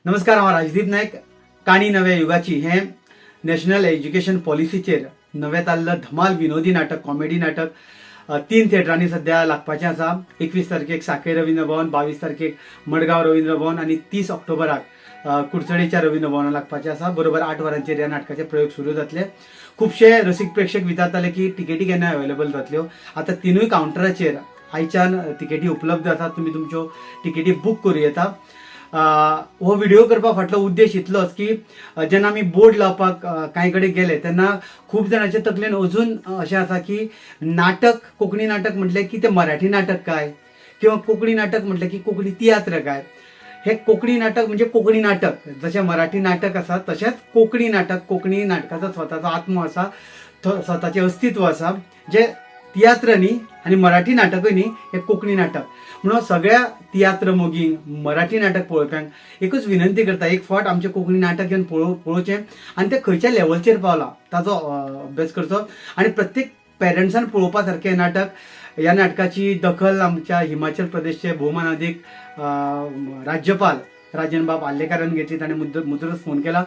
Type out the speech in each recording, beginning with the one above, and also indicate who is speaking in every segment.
Speaker 1: नमस्कार, हांव राजदीप नायक. काणी नव्या युगाची हें नॅशनल एज्युकेशन पॉलिसीचेर नवें ताल्ल धमाल विनोदी नाटक, कॉमेडी नाटक तीन थिएटरांनी सध्या लागपाचें आसा. 21 तारखेक साखळे रवींद्र भवन, 22 तारखेक मडगांव रवींद्र भवन आनी 30 ऑक्टोबराक कुडचडेच्या रवींद्र भवनात लागपाचें आसा. बरोबर 8 वरांचेर ह्या नाटकाचे प्रयोग सुरू जातले. खुबशे रसीक प्रेक्षक विचारताले की तिकेटी केन्ना अवेलेबल जातल्यो. आतां तिनूय कावंटराचेर आयच्यान तिकेटी उपलब्ध आसात. तुमी तुमच्यो तिकेटी बूक करूं येता. हो व्हिडिओ करपा फाटलो उद्देश इतलोच की जेन्ना आमी बोर्ड लावपाक कांय कडेन गेले तेन्ना खूब जाणांच्या तकलेन अजून अशें आसा की नाटक, कोंकणी नाटक म्हटलें की तें मराठी नाटक काय किंवा कोंकणी नाटक म्हटलें की कोंकणी तियात्र काय. हे कोंकणी नाटक म्हणजे कोंकणी नाटक. जशें मराठी नाटक आसा तशेंच कोंकणी नाटक. कोंकणी नाटकाचो स्वताचो आत्मो आसा, स्वताचें अस्तित्व आसा, जे तियात्र न्ही आनी मराठी नाटकूय न्ही. हें कोंकणी नाटक. म्हणून सगळ्या तियात्र मोगींक, मराठी नाटक पळोवप्यांक एकूच विनंती करता, एक फावट आमचें कोंकणी नाटक येवन पळोवचें आनी तें खंयच्या लेवलचेर पावलां ताचो अभ्यास करचो आनी प्रत्येक पेरंट्सान पळोवपा सारकें नाटक. ह्या नाटकाची दखल आमच्या हिमाचल प्रदेशचे भोवमानादीक राज्यपाल राजनबाब आर्लेकारान घेतली. ताणें मुजरत फोन केला.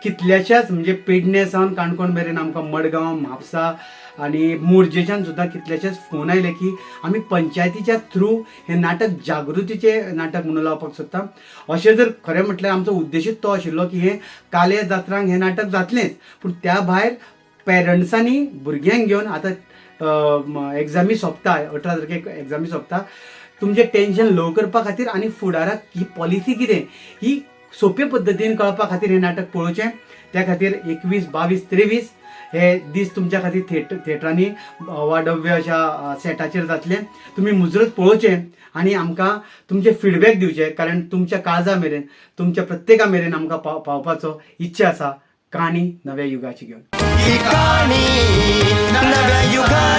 Speaker 1: कितल्याशाच म्हणजे पेडणे सावन काणकोण मेरेन आमकां मडगांव, म्हापसा आनी मोरजेच्यान सुद्दां कितलेशेच फोन आयले की आमी पंचायतीच्या थ्रू हें नाटक जागृतीचें नाटक म्हणून लावपाक सोदता. अशें जर खरें म्हटल्यार आमचो उद्देशूच तो आशिल्लो की हें काले जात्रांक हें नाटक जातलेंच, पूण त्या भायर पेरंट्सांनी भुरग्यांक घेवन, आतां एग्जामी सोंपता, 18 तारखेक एग्जामी सोंपता, तुमचें टेंशन लो करपा खातीर आनी फुडाराक ही पॉलिसी कितें ही सोंपे पद्दतीन कळपा खातीर हें नाटक पळोवचें. त्या खातीर 21, 22, 23 हे दीस तुमच्या खातीर थिएटरांनी वाडव्य अशा सेटाचेर जातले. तुमी मुजरत पळोवचें आनी आमकां तुमचे फिडबॅक दिवचे, कारण तुमच्या काळजा मेरेन, तुमच्या प्रत्येका मेरेन आमकां पावपाचो इच्छा आसा काणी नव्या युगाची घेवन.
Speaker 2: ही काणी नव्या युगाची.